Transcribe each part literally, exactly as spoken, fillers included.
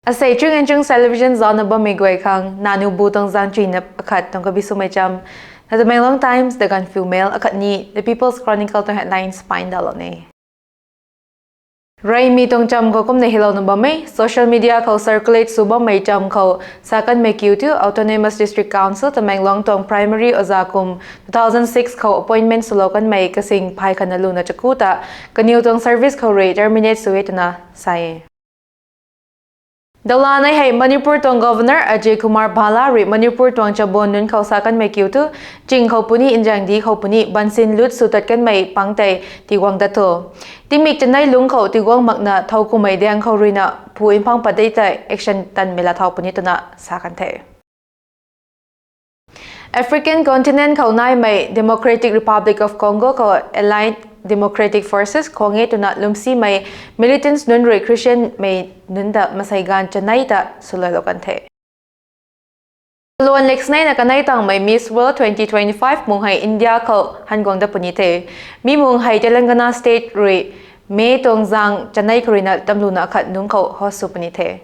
Asei Chung and Chung Television zaucna bammei guay khang nanu bu tuang zaeng chuina akhat tuang kabi swmei cham, na Tamenglong Times, The Gaanphiu Mail akhatni The People's Chronicle tuang headlines paindalou ne. Reymei tuang cham khou kumna helouna bammei, social media khou circulate sw bammei cham khou sa kanmei kiu thu Autonomous District Council Tamenglong tuang primary oza kum two thousand six khou appointment swlou kanmei kasing phay khatna luna chaku ta kaniw tuang service khou rui terminate sw e twna sa e. Dalanei hei Manipur tuang Governor Ajay Kumar Bhalla rui Manipur tuang chabon nunc khou sa kanmei kiu thu, ching khou puni nzaengdi khou puni bansin lut sw tat kanmei pang tei tiguang dat tho. Tingmik chanei lungc khou tiguang makna thow kumei daeng khou ruina phu mphang pat de tei action tanmei laa thau puni twna sa kan the. African continent khou naimei Democratic Republic of Congo khou Allied Democratic Forces khwang e twna lwmsimei militants nunc rui Christianmei nunc ta masei gaanv chanei ta swluailou kan the. Kaluan leksneina kanei tangmei Miss World twenty twenty-five mung hei India khou han guang dat puni the. Mi mung hei Telangana State rui May tuang zaeng chanei khou ruina tamluna akhat nungc khou host sw puni the.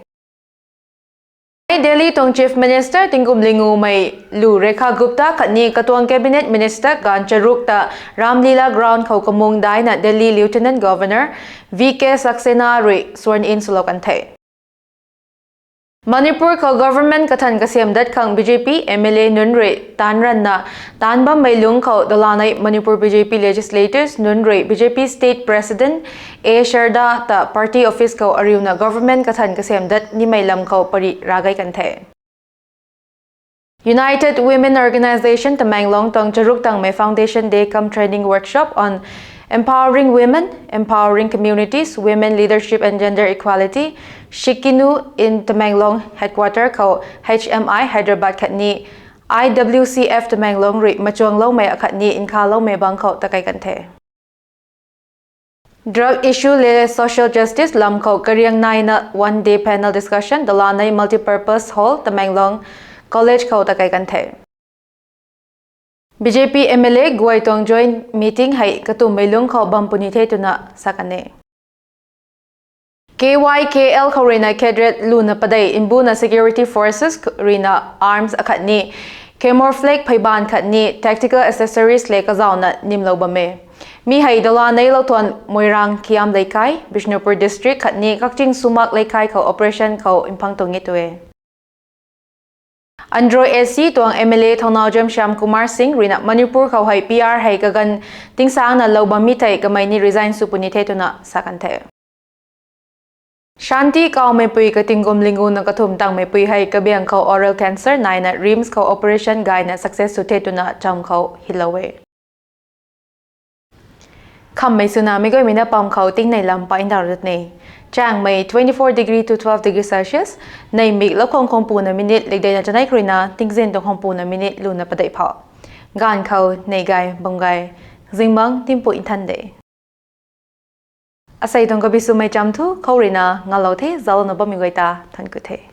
Delhi tuang Chief Minister tingkum lingumei lu Rekha Gupta khatni katuang Cabinet Minister gaanv charuk ta Ramlila Ground khou kamung daina Delhi Lieutenant Governor V K Saxena rui sworn in swlou kan the. Manipur khou government kathan kasiam dat khang B J P M L A nunc rui taanc ranna taanc bammei lungc khou dalanei Manipur B J P legislators nunc rui B J P State President A Sharda ta party office khou ariuna government kathan kasiam dat nimei lam khou pary ravgay kan the. United Women Organisation Tamenglong tuang charuk tangmei Foundation Day cum Training Workshop on Empowering Women, Empowering Communities, Women Leadership and Gender Equality, Shikinu in Tamenglong Headquarter khou H M I Hyderabad khatni I W C F Tamenglong rui machuangloumei akhatni nkhavloumei bang khou takai kan the. Drug issue le social justice lam khou kariang naina one day panel discussion dalanei Multipurpose Hall Tamenglong College khou takai kan the. B J P M L A guay tuang joint meeting hei katummei lungc khou bam puni the twna sa kan e. K Y K L khou ruina cadre luna padei mbuna security forces ruina arms akhatni camouflage pheybaanv khatni tactical accessories le kazauhna nimlou bam e. Mi hei dalanei Louthuan Moirang Khiam Leikai, Bishnupur District khatni Kakching Sumak Leikai khou operation khou mphang tuang e tu e. Andro A C tuang M L A Thounaojam Shyamkumar Singh ruina Manipur khou hei P R hei kaganv tingsangna lou bam mi thei kamei ni resign sw puni the twna sa kan the. Shanti kawmeipui katingkum linguna kathumh tangmeipui hei kabiang khou oral cancer naina RIMS khou operation gayna success sw the twna cham khou hilou e. Khammei swna meic guaymei na pam khou tingnei lam pa ndauh rat ne. Changmei twenty-four degree to twelve degree Celsius, neimik loukhang khwangpuna minute likdeina chanei khou ruina tingzin tuang khwangpuna minute luna padei phou. Gaanv khou nei gay bam gay, zingbangc timpui nthan de. Asei tuang kabi swmei cham thu khou ruina ngalou the, zauclouna bammei guay ta thank you the.